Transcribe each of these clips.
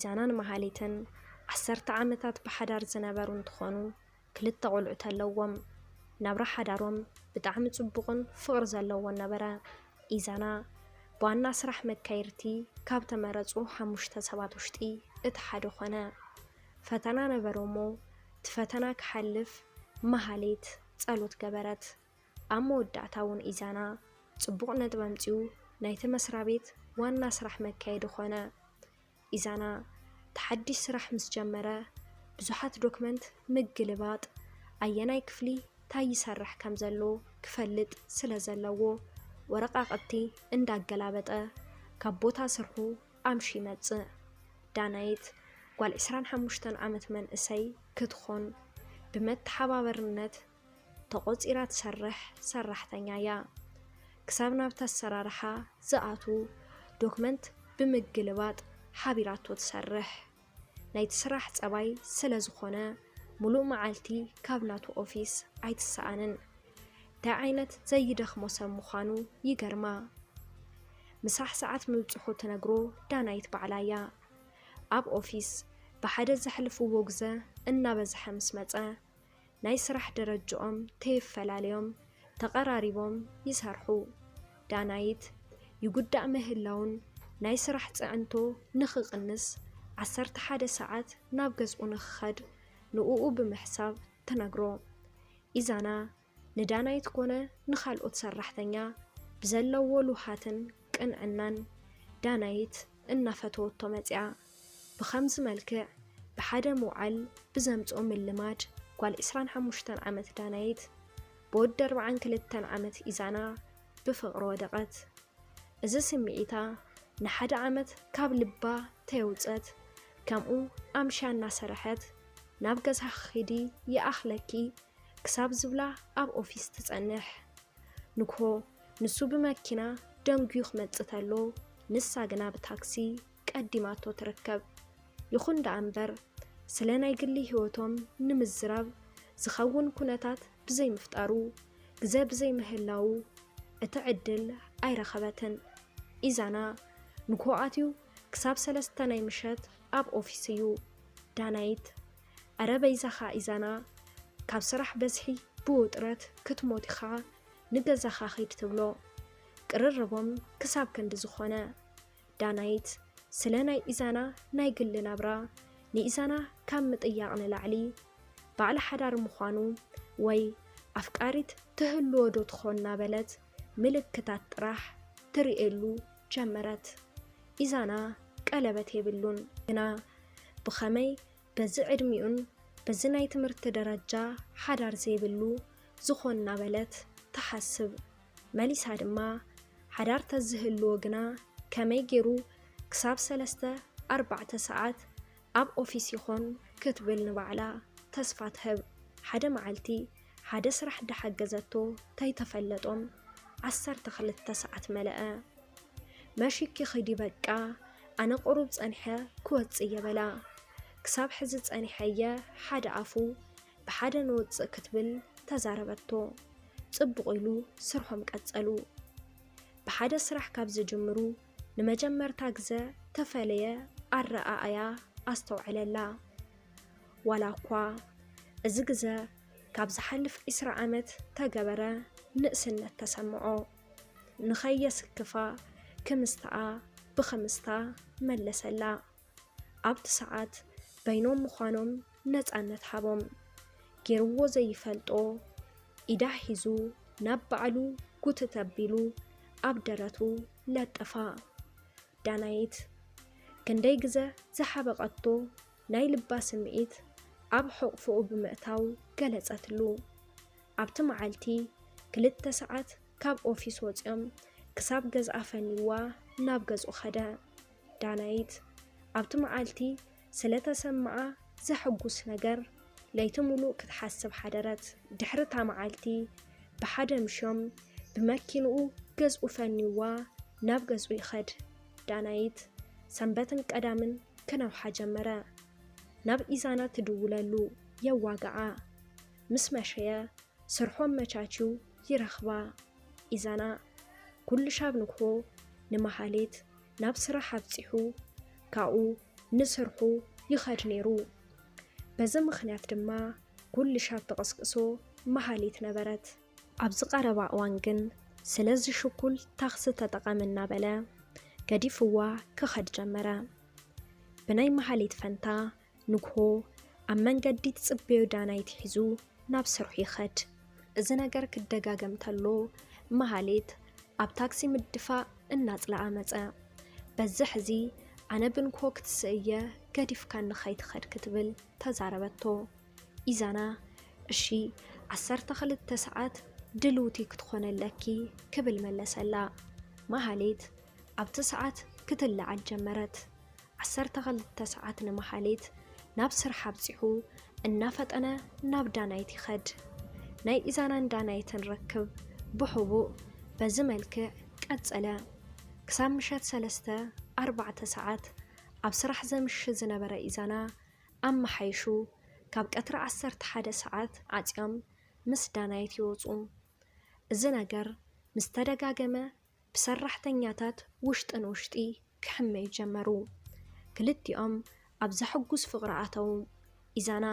ኢዛናን መሃሌትን ዓሰርተ ዓመታት ብሓዳር ዝነበሩ እንትኾኑ፣ ክልተ ቆልዑ ተለዎም። ናብራ ሓዳሮም ብጣዕሚ ጽቡቕን ፍቕሪ ዘለዎን ነበረ። ኢዛና ብዋና ስራሕ መካየድቲ ካብ ተመረጹ ሓሙሽተ ሰባት ውሽጢ እቲ ሓደ ኾነ። ፈተና ነበሮ እሞ፣ እቲ ፈተና ክሓልፍ መሃሌት ጸሎት ገበረት። ኣብ መወዳእታ እውን ኢዛና ጽቡቕ ነጥቢ ኣምጺኡ ናይቲ መስራቤት ዋና ስራሕ መካየዲ ኾነ። ኢዛና እቲ ሓድሽ ስራሕ ምስ ጀመረ፣ ብዙሓት ዶክመንት ምግልባጥ፣ ኣየናይ ክፍሊ ታይ ይሰርሕ ከም ዘሎ ክፈልጥ ስለ ዘለዎ፣ ወረቓቕቲ እንዳገላበጠ ካብ ቦታ ስርሑ ኣምሹ ይመጽእ። ዳናይት ጓል ዕስራን ሓሙሽተን ዓመት መንእሰይ ክትኾን፣ ብመተሓባበርነት ተቖጺራ ትሰርሕ ሰራሕተኛ እያ። ክሳብ ናብቲ ኣሰራርሓ ዝኣቱ ዶክመንት ብምግልባጥ ሓቢራቶ ትሰርሕ። ናይቲ ስራሕ ጸባይ ስለ ዝኾነ፣ ሙሉእ መዓልቲ ካብ ናቱ ኦፊስ ኣይትሰኣንን። እንታይ ዓይነት ዘይደኽሞ ሰብ ምዃኑ ይገርማ። ምሳሕ ሰዓት ምብጽሑ ትነግሮ ዳናይት ባዕላ እያ። ኣብ ኦፊስ ብሓደ ዘሕልፍዎ ግዘ እናበዝሐ ምስ መጸ፣ ናይ ስራሕ ደረጅኦም ተየፈላለዮም ተቐራሪቦም ይሰርሑ። ዳናይት ይጉዳእ ምህላውን ናይ ስራሕ ጽዕንቶ ንኽቕንስ ዓሰርተ ሓደ ሰዓት ናብ ገዝኡ ንኽኸድ ንኡኡ ብምሕሳብ ትነግሮ። ኢዛና ንዳናይት ኮነ ንኻልኦት ሰራሕተኛ ብዘለዎ ልውሃትን ቅንዕናን ዳናይት እናፈተወቶ መጺኣ። ብኸምዚ መልክዕ ብሓደ ምውዓል ብዘምጽኦ ምልማድ ጓል ዕስራን ሓሙሽተን ዓመት ዳናይት ብወዲ ኣርብዓን ክልተን ዓመት ኢዛና ብፍቕሪ ወደቐት። እዚ ስምዒታ ንሓደ ዓመት ካብ ልባ ተየውጸት፣ ከምኡ ኣምሽያ እናሰርሐት ናብ ገዛኺ ኪዲ ይኣኽለኪ ክሳብ ዝብላ ኣብ ኦፊስ ትጸንሕ። ንግሆ ንሱ ብመኪና ደንጉዩ ክመጽእ ተሎ፣ ንሳ ግና ብታክሲ ቀዲማቶ ትርከብ። ይኹን ደኣ እምበር፣ ስለ ናይ ግሊ ህይወቶም ንምዝራብ ዝኸውን ኩነታት ብዘይምፍጣሩ፣ ግዘ ብዘይምህላዉ እቲ ዕድል ኣይረኸበትን። ኢዛና ንግሆ ኣትዩ ክሳብ ሰለስተ ናይ ምሸት ኣብ ኦፊስ እዩ። ዳናይት፣ "ኣረ በይዛኻ ኢዛና፣ ካብ ስራሕ በዝሒ ብውጥረት ክትሞት ኢኻ፣ ንገዛኻ ኺድ" ትብሎ። ቅርርቦም ክሳብ ክንዲ ዝኾነ። ዳናይት ስለ ናይ ኢዛና ናይ ግሊ ናብራ ንኢዛና ካብ ምጥያቕ ንላዕሊ፣ ባዕሊ ሓዳር ምዃኑ ወይ ኣፍቃሪት ትህልዎ ዶ ትኾን እናበለት ምልክታት ጥራሕ ትርእየሉ ጀመረት። ኢዛና ቀለበት የብሉን፣ ግና ብኸመይ በዚ ዕድሚኡን በዚ ናይ ትምህርቲ ደረጃ ሓዳር ዘይብሉ ዝኾን እናበለት ትሓስብ። መሊሳ ድማ ሓዳር ተዝህልዎ ግና ከመይ ገይሩ ክሳብ ሰለስተ ኣርባዕተ ሰዓት ኣብ ኦፊስ ይኾን ክትብል ንባዕላ ተስፋ ትህብ። ሓደ መዓልቲ ሓደ ስራሕ እንዳሓገዘቶ ተይተፈለጦም ዓሰርተ ክልተ ሰዓት መለአ። "መሺኪ ኺዲ በቃ፣ ኣነ ቁሩብ ጸኒሐ ክወጽእ እየ" በላ። "ክሳብ ሕዚ ጸኒሐ እየ" ሓደ ኣፉ ብሓደ ንወጽእ ክትብል ተዛረበቶ። ጽቡቕ ኢሉ ስርሖም ቀጸሉ። ብሓደ ስራሕ ካብ ዝጅምሩ ንመጀመርታ ግዘ ተፈለየ ኣረኣእያ ኣስተውዐለላ። ዋላ እኳ እዚ ግዘ ካብ ዝሓልፍ ዕስራ ዓመት ተገበረ ንእስነት ተሰምዖ። ንኸየስክፋ ክምስተኣ ብኽምስታ መለሰላ። ኣብቲ ሰዓት በይኖም ምዃኖም ነጻነት ሃቦም። ጌርዎ ዘይፈልጦ ኢዳ ሒዙ ናብ ባዕሉ ጉትት ኣቢሉ ኣብ ደረቱ ለጠፋ። ዳናይት ክንደይ ግዘ ዝሓበቐቶ ናይ ልባ ስምዒት ኣብ ሕቑፍኡ ብምእታው ገለጸትሉ። ኣብቲ መዓልቲ ክልተ ሰዓት ካብ ኦፊስ ወጺኦም ክሳብ ገዝኣ ፈንይዋ ናብ ገዝኡ ኸደ። ዳናይት ኣብቲ መዓልቲ ስለ ተሰምዓ ዘሐጉስ ነገር ለይቲ ሙሉእ ክትሓስብ ሓደረት። ድሕሪ እታ መዓልቲ ብሓደ ምሽዮም ብመኪንኡ ገዝኡ ፈንይዋ ናብ ገዝኡ ይኸድ። ዳናይት ሰንበትን ቀዳምን ክነውሓ ጀመረ። ናብ ኢዛና ትድውለሉ፣ የዋግዓ። ምስ መሸየ ስርሖም መቻችው ይረኽባ። ኢዛና ኩሉ ሻብ ንግሆ ንመሃሌት ናብ ስራሕ ኣብጺሑ ካብኡ ንስርሑ ይኸድ ነይሩ። በዚ ምኽንያት ድማ ኩሉ ሻብ ተቐስቅሶ መሃሌት ነበረት። ኣብዚ ቀረባ እዋን ግን ስለዚ ሽኩል ታክሲ ተጠቐም እናበለ ገዲፍዋ ክኸድ ጀመረ። ብናይ መሃሌት ፈንታ ንግሆ ኣብ መንገዲ ትጽበዮ ዳናይት ሒዙ ናብ ስርሑ ይኸድ። እዚ ነገር ክደጋገም ተሎ መሃሌት ኣብ ታክሲ ምድፋእ እናጽለኣ መጸ። በዚ ሕዚ ኣነ ብንግሆ ክትስእየ ገዲፍካኒ ከይትኸድ ክትብል ተዛረበቶ። ኢዛና እሺ ዓሰርተ ክልተ ሰዓት ድልውቲ ክትኾነ ኣለኪ ክብል መለሰላ። መሃሌት ኣብቲ ሰዓት ክትለዓል ጀመረት። ዓሰርተ ክልተ ሰዓት ንመሃሌት ናብ ስርሓ ኣብጺሑ እናፈጠነ ናብ ዳናይት ይኸድ። ናይ ኢዛናን ዳናይትን ርክብ ብሕቡእ በዚ መልክዕ ቀጸለ። ክሳብ ምሸት ሰለስተ ኣርባዕተ ሰዓት ኣብ ስራሕ ዘምሽ ዝነበረ ኢዛና ኣመሓይሹ ካብ ቀትሪ ዓሰርተ ሓደ ሰዓት ዓጽዮም ምስ ዳናይት ይወጹ። እዚ ነገር ምስ ተደጋገመ ብሰራሕተኛታት ውሽጢ ንውሽጢ ክሕመዩ ጀመሩ። ክልቲኦም ኣብ ዘሐጉስ ፍቕሪ ኣተዉ። ኢዛና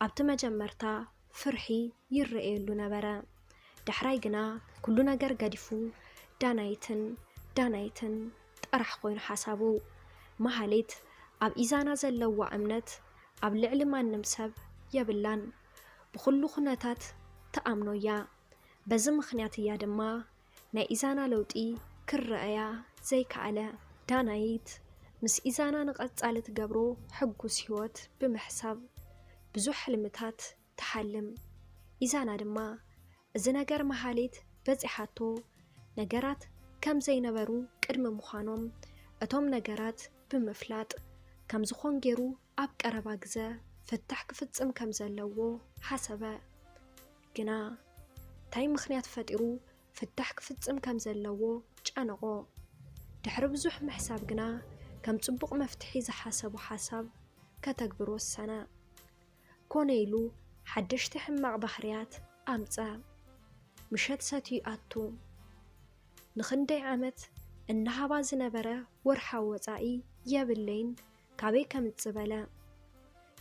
ኣብቲ መጀመርታ ፍርሒ ይረኣየሉ ነበረ። ዳሕራይ ግና ኩሉ ነገር ገዲፉ ዳናይትን ዳናይትን ጥራሕ ኮይኑ ሓሳቡ። መሃሌት ኣብ ኢዛና ዘለዋ እምነት ኣብ ልዕሊ ማንም ሰብ የብላን። ብኹሉ ኩነታት ትኣምኖ እያ። በዚ ምኽንያት እያ ድማ ናይ ኢዛና ለውጢ ክረኣያ ዘይከኣለ። ዳናይት ምስ ኢዛና ንቐጻሊ ትገብሮ ሕጉስ ህይወት ብምሕሳብ ብዙሕ ሕልምታት ትሓልም። ኢዛና ድማ እዚ ነገር መሃሌት በጺሓቶ ነገራት ከም ዘይነበሩ ቅድሚ ምዃኖም እቶም ነገራት ብምፍላጥ ከም ዝኾን ገይሩ ኣብ ቀረባ ግዘ ፍታሕ ክፍጽም ከም ዘለዎ ሓሰበ። ግና እንታይ ምኽንያት ፈጢሩ ፍታሕ ክፍጽም ከም ዘለዎ ጨነቖ። ድሕሪ ብዙሕ ምሕሳብ ግና ከም ጽቡቕ መፍትሒ ዝሓሰቦ ሓሳብ ከተግብር ወሰነ። ኮነ ኢሉ ሓደሽቲ ሕማቕ ባህርያት ኣምጸ። ምሸት ሰትዩ ኣቱ። ንኽንደይ ዓመት እናሃባ ዝነበረ ወርሓዊ ወጻኢ የብለይን፣ ካበይ ከምጽእ በለ።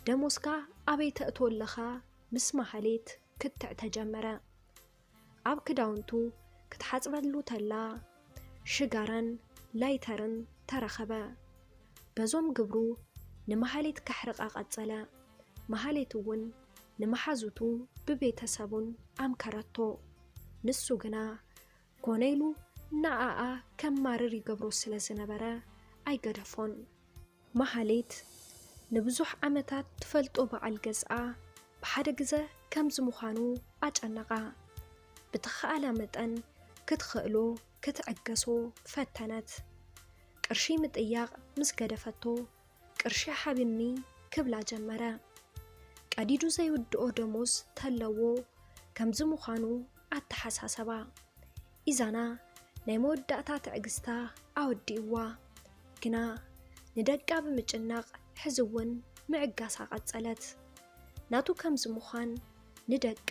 ደሞዝካ ኣበይ ተእትዎ ኣለኻ ምስ መሃሌት ክትዕ ተጀመረ። ኣብ ክዳውንቱ ክትሓጽበሉ ተላ ሽጋራን ላይተርን ተረኸበ። በዞም ግብሩ ንመሃሌት ከሕርቓ ቀጸለ። መሃሌት እውን ንመሓዙቱ ብቤተሰቡን ኣምከረቶ። ንሱ ግና ኮነ ኢሉ ንኣኣ ከማርር ይገብሮ ስለ ዝነበረ ኣይገደፎን። መሃሌት ንብዙሕ ዓመታት ትፈልጦ በዓል ገዝኣ ብሓደ ግዘ ከምዚ ምዃኑ ኣጨነቓ። ብተኻእላ መጠን ክትኽእሎ ክትዕገሶ ፈተነት። ቅርሺ ምጥያቕ ምስ ገደፈቶ ቅርሺ ሃብኒ ክብላ ጀመረ። ቀዲዱ ዘይውድኦ ደሞዝ ተለዎ። ከምዚ ምዃኑ ኣተሓሳሰባ። ኢዛና ናይ መወዳእታ ትዕግስታ ኣወዲእዋ። ግና ንደቃ ብምጭናቕ ሕዚ እውን ምዕጋሳ ቀጸለት። ናቱ ከምዚ ምዃን ንደቃ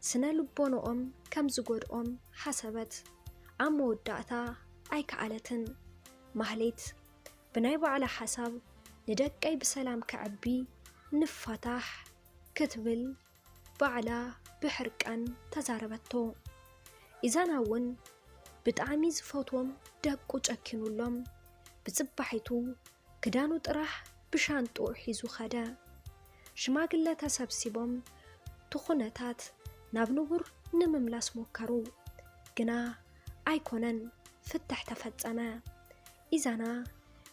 ስነ ልቦንኦም ከም ዝጎድኦም ሓሰበት። ኣብ መወዳእታ ኣይከኣለትን። ማህሌት ብናይ ባዕላ ሓሳብ ንደቀይ ብሰላም ከዕቢ ንፋታሕ ክትብል ባዕላ ብሕርቃን ተዛረበቶ። ኢዛና እውን ብጣዕሚ ዝፈትዎም ደቁ ጨኪኑሎም ብጽባሒቱ ክዳኑ ጥራሕ ብሻንጥኡ ሒዙ ኸደ። ሽማግለ ተሰብሲቦም እቲ ኩነታት ናብ ንቡር ንምምላስ ሞከሩ። ግና ኣይኮነን ፍትሕ ተፈጸመ። ኢዛና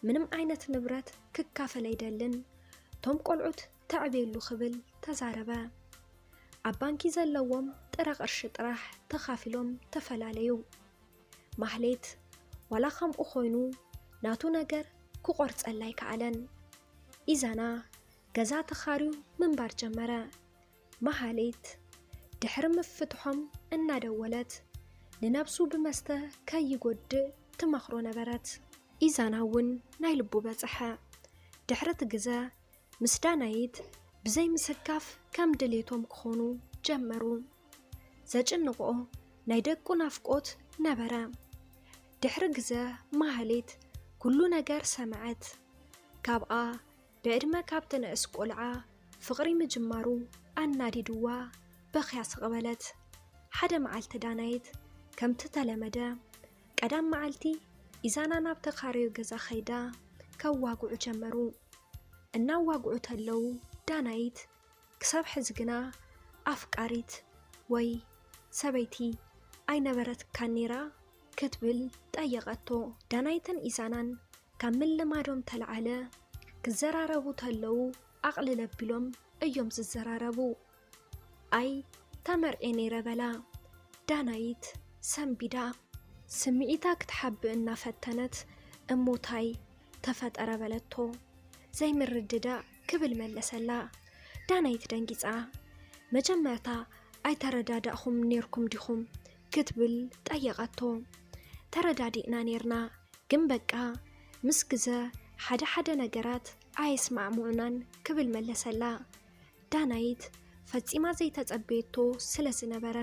ምንም ዓይነት ንብረት ክካፈል ኣይደልን፣ እቶም ቆልዑት ተዕብየሉ ክብል ተዛረበ። ኣብ ባንኪ ዘለዎም ጥረ ቅርሺ ጥራሕ ተኻፊሎም ተፈላለዩ። ማህሌት ዋላ ከምኡ ኮይኑ ናቱ ነገር ክቆርጸላ ኣይከኣለን። ኢዛና ገዛ ተኻርዩ ምንባር ጀመረ። ማህሌት ድሕሪ ምፍትሖም እናደወለት ንነብሱ ብመስተ ከይጎድእ ትመኽሮ ነበረት። ኢዛና እውን ናይ ልቡ በጽሐ። ድሕሪ እቲ ግዘ ምስ ዳናይት ብዘይ ምስካፍ ከም ድሌቶም ክኾኑ ጀመሩ። ዘጭንቆ ናይ ደቁ ናፍቆት ነበረ። ድሕሪ ግዘ ማህሌት ኩሉ ነገር ሰምዐት። ካብኣ ብዕድመ ካብ ትንእስ ቆልዓ ፍቕሪ ምጅማሩ ኣናዲድዋ በኽያ ስቕ በለት። ሓደ መዓልቲ ዳናይት ከምቲ ተለመደ ቀዳም መዓልቲ ኢዛና ናብ ተኻረዩ ገዛ ከይዳ ከዋግዑ ጀመሩ። እናዋግዑ ተለዉ ዳናይት ክሳብ ሕዚ ግና ኣፍቃሪት ወይ ሰበይቲ ኣይነበረትካን ነይራ? ክትብል ጠየቐቶ። ዳናይትን ኢዛናን ካብ ምልማዶም ተላዓለ ክዘራረቡ ተለዉ ኣቕልል ኣቢሎም እዮም ዝዘራረቡ። ኣይ ተመርዕየ ነይረ በላ ዳናይት ሰንቢዳ። ስምዒታ ክትሓብእ እናፈተነት እሞ ታይ ተፈጠረ በለቶ። ዘይምርድዳእ ክብል መለሰላ። ዳናይት ደንጊጻ መጀመርታ ኣይተረዳዳእኹም ኔርኩም ዲኹም ክትብል ጠየቐቶ። ተረዳዲእና ኔርና ግን በቃ ምስ ግዘ ሓደ ሓደ ነገራት ኣየስማዕምዑናን ክብል መለሰላ። ዳናይት ፈጺማ ዘይተጸበየቶ ስለ ዝነበረ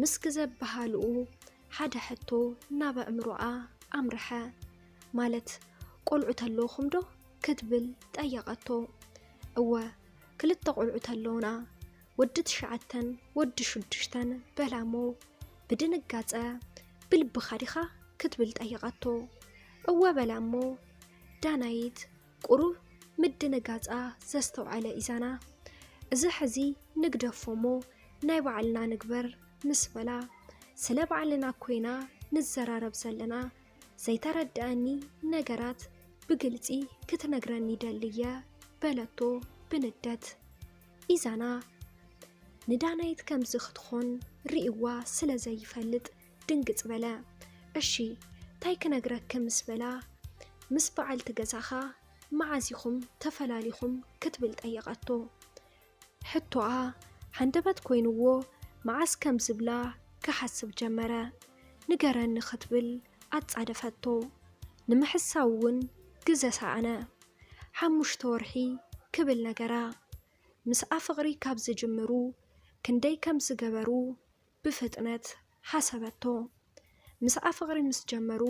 ምስ ግዘ ብሃልኡ ሓደ ሕቶ ናብ ኣእምሮኣ ኣምርሐ። ማለት ቆልዑ ተለውኹም ዶ ክትብል ጠየቐቶ። እወ ክልተ ቆልዑ ተለውና ወዲ ትሽዓተን ወዲ ሽዱሽተን በላ እሞ ብድንጋጸ ብልብኻ ዲኻ ክትብል ጠየቐቶ። እወ በላ እሞ ዳናይት ቁሩብ ምድንጋጻ ዘስተውዓለ ኢዛና እዚ ሕዚ ንግደፎ እሞ ናይ ባዕልና ንግበር ምስ በላ ስለ ባዕልና ኮይና ንዘራረብ ዘለና ዘይተረድኣኒ ነገራት ብግልጺ ክትነግረኒ ደልየ በለቶ ብንደት። ኢዛና ንዳናይት ከምዚ ክትኾን ርእይዋ ስለ ዘይፈልጥ ድንግጽ በለ። እሺ ታይ ክነግረኪ ምስ በላ ምስ በዓልቲ ገዛኻ መዓዝ ኢኹም ተፈላሊኹም ክትብል ጠየቐቶ። ሕቶኣ ሓንደበት ኮይንዎ መዓስ ከም ዝብላ ክሓስብ ጀመረ። ንገረኒ ክትብል ኣጻደፈቶ። ንምሕሳው እውን ግዘ ሰኣነ። ሓሙሽተ ወርሒ ክብል ነገራ። ምስኣ ፍቕሪ ካብ ዝጅምሩ ክንደይ ከም ዝገበሩ ብፍጥነት ሓሰበቶ። ምስኣ ፍቕሪ ምስ ጀመሩ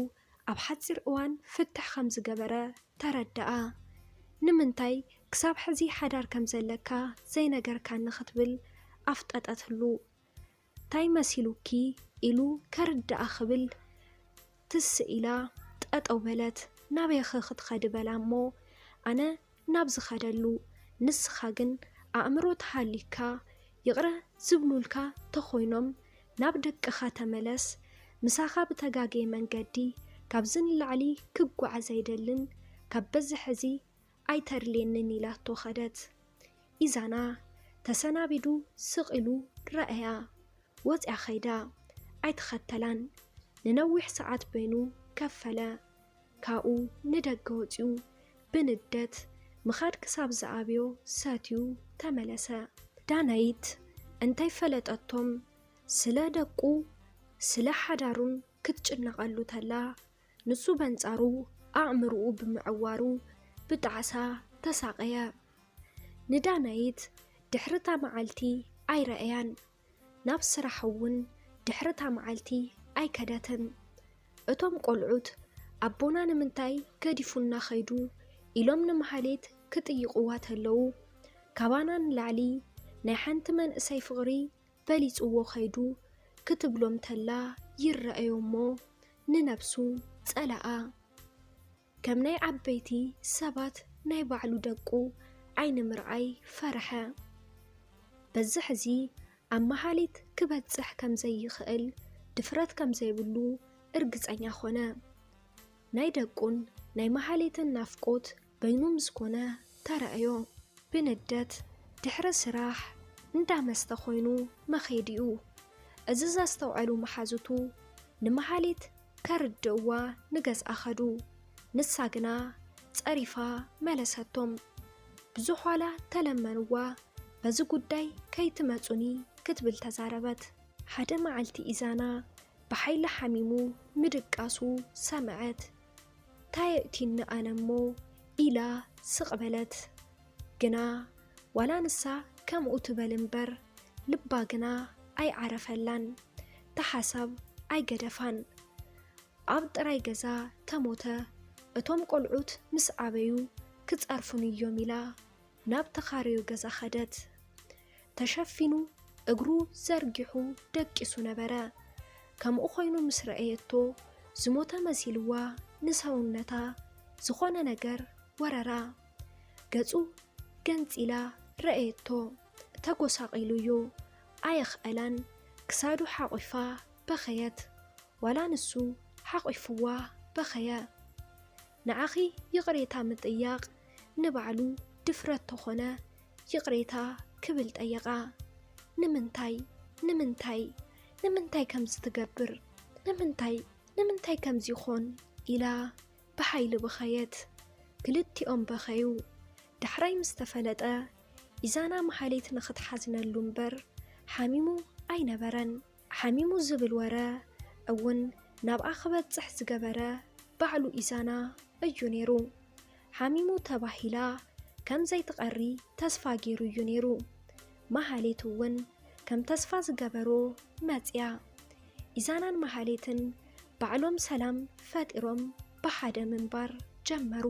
ኣብ ሓጺር እዋን ፍትሕ ከም ዝገበረ ተረድኣ። ንምንታይ ክሳብ ሕዚ ሓዳር ከም ዘለካ ዘይነገርካኒ ክትብል ኣፍጠጠትሉ። ታይ መሲሉኪ ኢሉ ከርድኣ ክብል ትስ ኢላ ጠጠው በለት። ናበይኸ ክትኸዲ በላ እሞ ኣነ ናብ ዝኸደሉ ንስኻ ግን ኣእምሮ ተሃሊካ ይቕረ ዝብሉልካ ተኾይኖም ናብ ደቅኻ ተመለስ። ምሳኻ ብተጋገየ መንገዲ ካብዚ ንላዕሊ ክጓዓዝ ኣይደልን። ካብ በዚ ሕዚ ኣይተድልየንን ኢላቶ ኸደት። ኢዛና ተሰናቢዱ ስቕ ኢሉ ረኣያ። ወፂኣ ኸይዳ ኣይተኸተላን። ንነዊሕ ሰዓት በይኑ ከፈለ። ካብኡ ንደገ ወፂኡ ብንደት ምኻድ ክሳብ ዝኣብዮ ሰትዩ ተመለሰ። ዳናይት እንተይፈለጠቶም ስለ ደቁ ስለ ሓዳሩን ክትጭነቐሉ ተላ ንሱ በንጻሩ ኣእምርኡ ብምዕዋሩ ብጣዕሳ ተሳቐየ። ንዳናይት ድሕርታ መዓልቲ ኣይረኣያን። ናብ ስራሕ እውን ድሕርታ መዓልቲ ኣይከደትን። እቶም ቆልዑት ኣቦና ንምንታይ ገዲፉና ኸይዱ ኢሎም ንማህሌት ክጥይቕዋ ተለዉ ካባና ንላዕሊ ናይ ሓንቲ መንእሰይ ፍቕሪ በሊጽዎ ኸይዱ ክትብሎም ተላ ይረኣዮ እሞ ንነብሱ ጸለኣ። ከም ናይ ዓበይቲ ሰባት ናይ ባዕሉ ደቁ ዓይኒ ምርኣይ ፈረሐ። በዚ ሕዚ ኣብ መሃሌት ክበጽሕ ከም ዘይኽእል ድፍረት ከም ዘይብሉ እርግጸኛ ኾነ። ናይ ደቁን ናይ መሃሌትን ናፍቆት በይኑ ምስ ኮነ ተረኣዮ። ብንደት ድሕሪ ስራሕ እንዳ መስተ ኮይኑ መኼዲኡ። እዚ ዘስተውዐሉ መሓዙቱ ንመሃሌት ከርድእዋ ንገዝኣ ኸዱ። ንሳ ግና ጸሪፋ መለሰቶም። ብዙሕ ዋላ ተለመንዋ በዚ ጉዳይ ከይትመጹኒ ክትብል ተዛረበት። ሓደ መዓልቲ ኢዛና ብሓይሊ ሓሚሙ ምድቃሱ ሰምዐት። ታይ የእቲኒ ኣነ እሞ ኢላ ስቕ በለት። ግና ዋላ ንሳ ከምኡ ትበል እምበር ልባ ግና ኣይዓረፈላን። ተሓሳብ ኣይገደፋን። ኣብ ጥራይ ገዛ ተሞተ። እቶም ቆልዑት ምስ ዓበዩ ክጸርፉን እዮም ኢላ ናብ ተኻረዩ ገዛ ኸደት። ተሸፊኑ እግሩ ዘርጊሑ ደቂሱ ነበረ። ከምኡ ኮይኑ ምስ ረኣየቶ ዝሞተ መሲልዋ ንሰውነታ ዝኾነ ነገር ወረራ። ገጹ ገንጺላ ረኣየቶ። ተጎሳቒሉ እዩ። ኣየኽኣላን። ክሳዱ ሓቑፋ በኸየት። ዋላ ንሱ ሓቒፍዋ በኸየ። ንዓኺ ይቕሬታ ምጥያቕ ንባዕሉ ድፍረት ተኾነ ይቕሬታ ክብል ጠየቓ። ንምንታይ? ንምንታይ? ንምንታይ ከምዚ ትገብር? ንምንታይ? ንምንታይ ከምዚ ይኾን? ኢላ ብሓይሊ በኸየት። ክልቲኦም በኸዩ። ዳሕራይ ምስ ተፈለጠ ኢዛና ማህሌት ንኽትሓዝነሉ እምበር ሓሚሙ ኣይነበረን። ሓሚሙ ዝብል ወረ እውን ናብኣ ክበጽሕ ዝገበረ ባዕሉ ኢዛና እዩ ነይሩ። ሓሚሙ ተባሂላ ከም ዘይትቐሪ ተስፋ ገይሩ እዩ ነይሩ። ማህሌት እውን ከም ተስፋ ዝገበሮ መጽያ። ኢዛናን ማህሌትን ባዕሎም ሰላም ፈጢሮም ብሓደ ምንባር ጀመሩ።